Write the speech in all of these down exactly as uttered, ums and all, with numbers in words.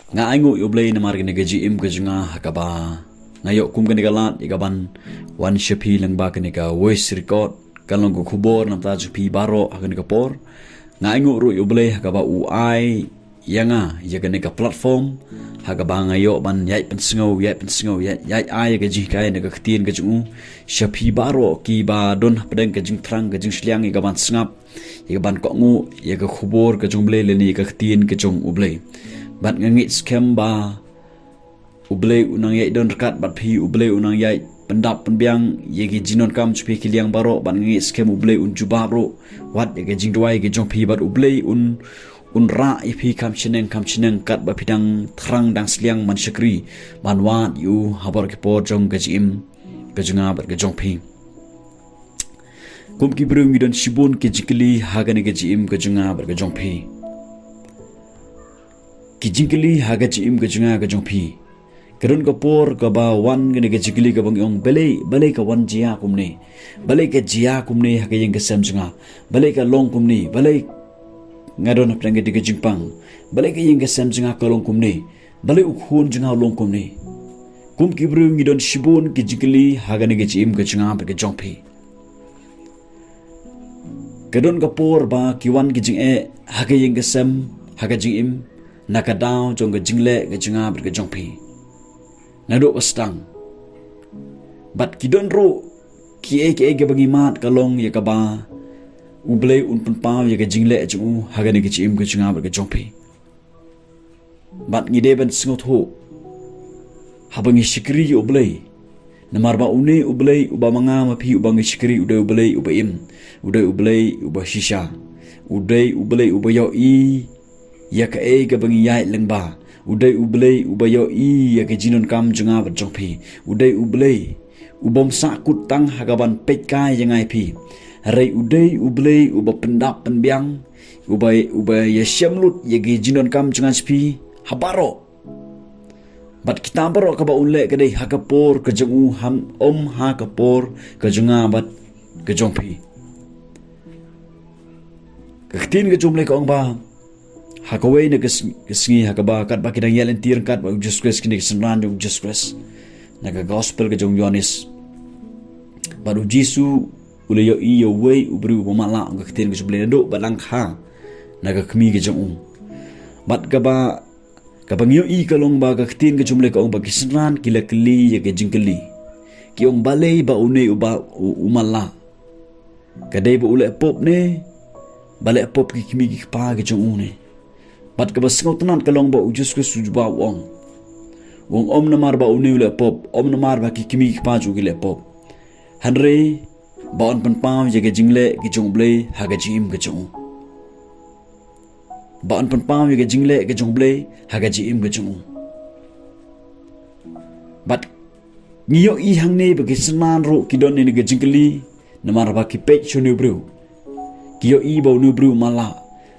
Nga ainguh ïa U Blei namar kane ka jingim ka jong nga ha kaba nga ïoh kum kane ka lad ïa kaban wan sha phi lyngba kane ka voice record. Kan long ka khubor namar jong phi baroh ha kane ka por. Nga ainguh ruh ïa U Blei ha kaba u ai ïa nga ïa kane ka platform ha kaba nga ïoh ban ïaid pynsngew, ïaid pynsngew, ïaid, ïaid ai ïa ka jinghikai na ka ktien ka jong u sha phi baroh kiba don hapdeng ka jingthrang ka jingshiliang ïa kaban sngap, ïa kaban kohnguh ïa ka khubor ka jong U Blei lane ïa ka ktien ka jong U Blei. Bad nga ngeit skhem ba U Blei u nang ïaid don ryngkat bad phi, U Blei u nang ïaid pyndap pynbiang ïa ki jingdonkam jong phi ki liang baroh, bad nga ngeit skhem U Blei un jubab ruh wat ïa ka jingduwai ka jong phi, bad U Blei un, un rah ïa phi kham shaneng kham shaneng katba phi dang thrang dang shiliang ban shakri ban wad ïa u ha baroh ki por jong ka jingim ka jong nga bad ka jong phi. Kum ki briew ngi don shibun ki jingkylli ha kane ka jingim ka jong nga bad ka jong phi. Ki jingkylli ha ka jingim ka jong nga ka jong phi. Ka don ka por kaba wan kane ka jingkylli kaba ngi ong, balei, balei ka wan jia kumne? Balei ka jia kumne ha ka ïing ka sem jong nga? Balei ka long kumne? Balei nga don hapdeng kane ka jingpang? Balei ka ïing ka sem jong nga ka long kumne? Balei u khun jong nga u long kumne? Kum ki briew ngi don shibun ki jingkylli ha kane ka jingim ka jong nga bad ka jong phi. Ka don ka por ba ki wan ki jingeh ha ka ïing ka sem, ha ka jingim, na ka daw jong ka jingleh ka jong nga bad ka jong phi. Naduh ba sdang. Bad ki don ruh kiei kiei kiba ngi mad ka long ïa kaba U Blei un pynpaw ïa ka jingleh jong u ha kane ka jingim ka jong nga bad ka jong phi. Bad ngi dei ban sngewthuh haba ngi shakri ïa U Blei. Namar ba une U Blei uba ma nga ma phi uba ngi shakri u dei U Blei uba im, u dei U Blei uba shisha, u dei U Blei uba ïohi ïa kaei kaba ngi ïaid lyngba, u dei U Blei uba ïohi ïa ka jingdonkam jong nga bad jong phi, u dei U Blei u bym sahkut tang ha kaban peit kai ïa nga ïa phi. Hynrei u dei U Blei uba pyndap pynbiang, uba, uba ïashem lut ïa ki jingdonkam jong nga jong phi ha baroh. Bad kita baroh kaba un leh ka dei ha ka por ka jong u, ham, ym ha ka por ka jong nga bad ka jong phi. Ka ktien ka jong U Blei ka ong ba ha kawei na ka s-, ka sngi ha kaba katba ki dang ïaid lynti ryngkat bad U Jisu Khrist, kine ki synran jong U Jisu Khrist, na ka gospel ka jong u Ïoannis. Bad U Jisu u la ïohi ïa uwei u briew uba matlah, ong ka ktien ka jong U Blei, naduh ba dang kha na ka kmie ka jong u. Bad kaba, kaba ngi ïohi ka long ba ka ktien ka jong U Blei ka ong ba ki synran ki la kylli ïa ka jingkylli. Ki ong, balei ba une uba u, u matlah? Ka dei ba u leh pop ne ba leh pop ki kmie ki kpa ki jong u ne? Bad kaba sngewtynnat ka long ba U Jisu Khrist u jubab u ong, u ong, ym namar ba une u leh pop, ym namar ba ki kmie ki kpa jong u ki leh pop, hynrei ba un pynpaw ïa ka jingleh ka jong U Blei ha ka jingim ka jong u. Ba un pynpaw ïa ka jingleh ka jong U Blei ha ka jingim ka jong u. Bad ngi ïohi hangne ba ki synran ruh ki don ïa ka jingkylli namar ba ki peit sha une u briew. Ki ïohi ba une u briew u matlah.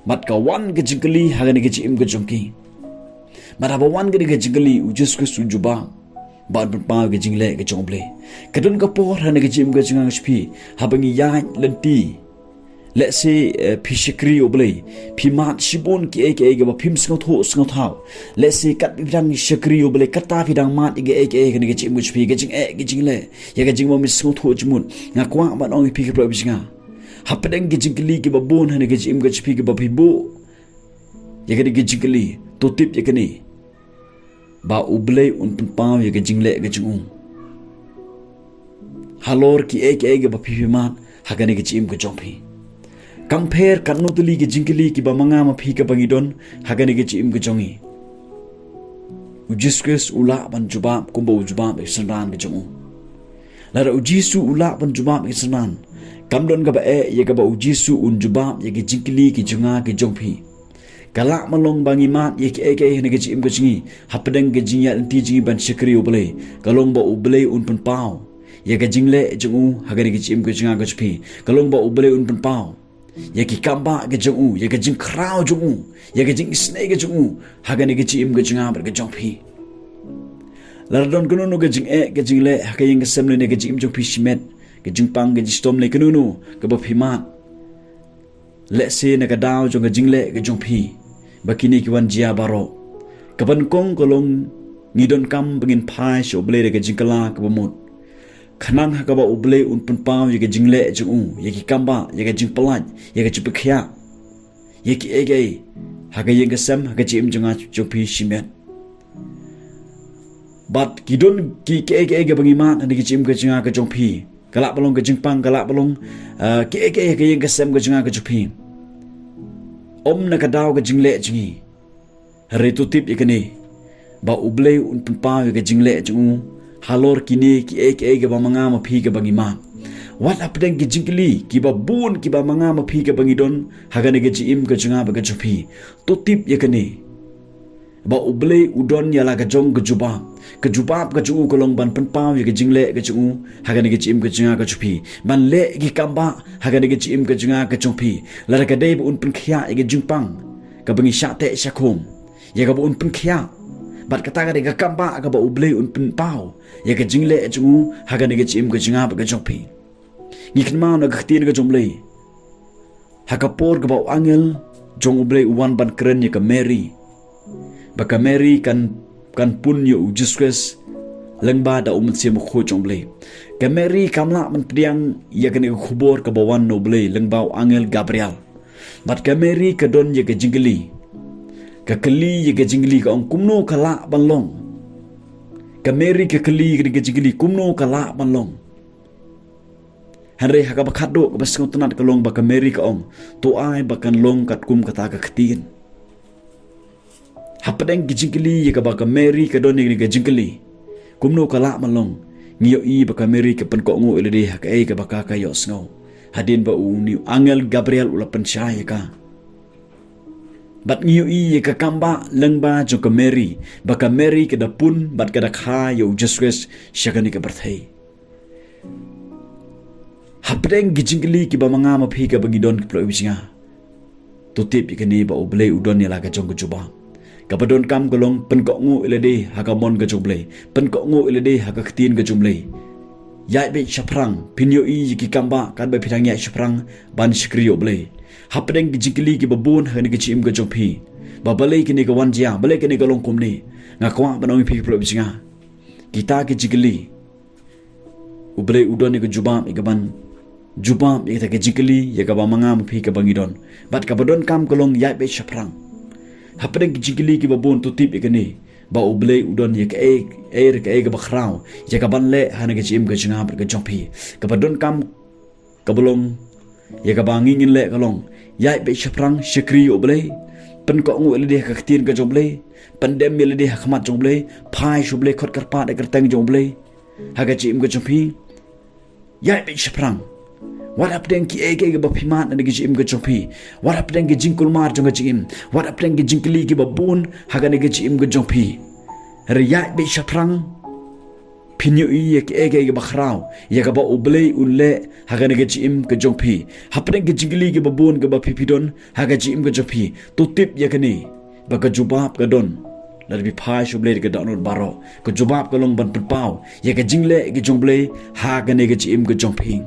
Bad ka wan ka jingkylli ha kane ka jingim ka jong ki. Bad haba wan kane ka jingkylli, U Jisu Khrist u jubab ba un pynpaw ïa ka jingleh ka jong U Blei. Ka don ka por ha kane ka jingim ka jong nga jong phi, haba ngi ïaid lynti, let's say, eh, phi shakri ïa U Blei, phi mad shibun kiei kiei kiba phim sngewthuh sngewthaw. Let's say katba phi dang shakri ïa U Blei, kata phi dang mad ïa kiei kiei ha kane ka jingim ka jong phi, ka jingeh ka jingleh, ïa ka jingim bym sngewthuh jingmut. Nga kwah ban ong ïa phi ki paralok ki jong nga, hapdeng ki jingkylli kiba bun ha kane ka jingim ka jong phi kiba phi buh ïa kane ka jingkylli, to tip ïa kane, ba U Blei un pynpaw ïa ka jingleh ka jong u halor kiei kiei kiba phi, phi mad ha kane ka jingim ka jong phi. Kam pher katno tylli ki jingkylli kiba ma nga ma phi kiba ngi don ha kane ka jingim ka jong ngi, U Jisu Khrist u lah ban jubab kumba u jubab ïa ki synran ka jong u. Lada U Jisu u lah ban jubab ïa ki synran, kam don kaba eh ïa kaba U Jisu un jubab ïa ki jingkylli ki jong nga ki jong phi. Ka lah ban long ba ngi mad ïa kiei kiei ha kane ka jingim ka jong ngi, hapdeng ka jingïaid lynti jong ngi ban shakri ïa U Blei. Ka long ba U Blei un pynpaw ïa ka jingleh jong u ha kane ka jingim ka jong nga ka jong phi. Ka long ba U Blei un pynpaw ïa ki kambah ka jong u, ïa ka jingkhraw jong u, ïa ka jingisynei ka jong u ha kane ka jingim ka jong nga bad ka jong phi. Lada don kano kano ka jingeh ka jingleh ha ka ïing ka sem lane ka jingim jong phi shimet, ka jingpang ka jingshitom lane kano kano kaba phi mad, let's say na ka daw jong ka jingleh ka jong phi, ba kine ki wan jia baroh, Kaba nyngkong ka long, ngi donkam ba ngin phai sha U Blei da ka jingkylla kaba mut, khnang ha kaba U Blei un pynpaw ïa ka jingleh jong u, ïa ki kambah, ïa ka jingpyllait, ïa ka jingpynkhiah, ïa kiei kiei ha ka ïing ka sem, ha ka jingim jong nga jong phi shimet. Bad ki don ki, kiei kiei kiba ngi mad ha kane ka jingim ka jong nga ka jong phi, ka lah ban long ka jingpang, ka lah ban long, ah, kiei kiei ha ka ïing ka sem ka jong nga ka jong phi, ym na ka daw ka jingleh jong ngi. Hynrei to tip ïa kane, ba U Blei un pynpaw ïa ka jingleh jong u halor kine kiei kiei kiba ma nga ma phi kiba ngi mad. Wat hapdeng ki jingkylli kiba bun kiba ma nga ma phi kiba ngi don ha kane ka jingim ka jong nga bad ka jong phi, to tip ïa kane, ba U Blei u don ïa la ka jong ka jubab. Ka jubab ka jong u ka long ban pynpaw ïa ka jingleh ka jong u ha kane ka jingim ka jong nga ka jong phi, ban leh ki kambah ha kane ka jingim ka jong nga ka jong phi. Lada ka dei ba un pynkhiah ïa ka jingpang kaba ngi shah teh shah khum, ïa kaba un pynkhiah, bad kata ka dei ka kambah kaba U Blei un pynpaw ïa ka jingleh jong u ha kane ka jingim ka jong nga bad ka jong phi. Ngi kynmaw na ka ktien ka jong U Blei, ha ka por kaba u angel jong U Blei u wan ban kren ïa ka Mary ba ka Mary kan, kan pun ïa u Jisu Khrist lyngba da u Mynsiem Bakhuid jong U Blei. Ka Mary kam lah ban pdiang ïa kane ka khubor kaba wan na U Blei lyngba u angel Gabriel. Bad ka Mary ka don ïa ka jingkylli. Ka kylli ïa ka jingkylli, ka ong, kumno ka lah ban long? Ka Mary ka kylli ïa ka jingkylli, kumno ka lah ban long? Hynrei ha kaba khatduh kaba sngewtynnat ka long ba ka Mary ka ong, to ai ba kan long katkum kata ka ktien. Hapdeng ki jingkylli ïa kaba ka Mary ka don ïa ka jingkylli, kumno ka lah ban long, ngi ïohi ba ka Mary ka pynkohnguh ïa lade ha kaei kaba ka, ka ïohsngew hadien ba une u angel Gabriel u la pynshai ïa ka. Bad ngi ïohi ïa ka kambah lyngba jong ka Mary, ba ka Mary ka da pun bad ka da kha ïa u Jisu Khrist sha kane ka pyrthei. Hapdeng ki jingkylli kiba ma nga ma phi kaba ngi don, ki paralok ba ïeit jong nga, to tip ïa kane ba U Blei u don ïa la ka jong ka jubab. Kaba donkam ka long pynkohnguh ïa lade ha ka mon ka jong U Blei, pynkohnguh ïa lade ha ka ktien ka jong U Blei. Ïaid beit shaphrang, phin ïohi ïa ki kambah katba phi dang ïaid shaphrang ban shakri ïa U Blei. Hapdeng ki jingkylli kiba bun ha kane ka jingim ka jong phi, ba balei kane ka wan jia, balei kane ka long kumne, nga kwah ban ong ïa phi, ki paralok ba ïeit jong nga, kita ki jingkylli, U Blei u don ïa ka jubab ïa ka ban jubab ïa kita ki jingkylli ïa kaba ma nga ma phi kaba ngi don. Bad kaba donkam ka long ïaid beit shaphrang. Hapdeng ki jingkylli kiba bun, to tip ïa kane, ba U Blei u don ïa kaei, kaei re kaei kaba khraw ïa ka ban leh ha kane ka jingim ka jong nga bad ka jong phi. Kaba donkam kaba long ïa kaba ngi ngin leh ka long ïaid beit shaphrang, shakri ïa U Blei, pynkohnguh ïa lade ha ka ktien ka jong U Blei, pyndem ïa lade ha khmat jong U Blei, phai sha U Blei, khot kyrpad ïa ka kyrteng jong U Blei ha ka jingim ka jong phi. Ïaid beit shaphrang. Wat hapdeng kiei kiei kaba phi mad ha kane ka jingim ka jong phi, wat hapdeng ki jingkulmar jong ka jingim, wat hapdeng ki jingkylli kiba bun ha kane ka jingim ka jong phi, hynrei ïaid beit shaphrang. Phin ïohi ïa kaei kaei kaba khraw ïa kaba U Blei un leh ha kane ka jingim ka jong phi. Hapdeng ki jingkylli kiba bun kaba phi phi don ha ka jingim ka jong phi, to tip ïa kane, ba ka jubab ka don. Lada phi phai sha U Blei da ka dohnud baroh, ka jubab ka long ban pynpaw ïa ka jingleh ka jong U Blei ha kane ka jingim ka jong phi.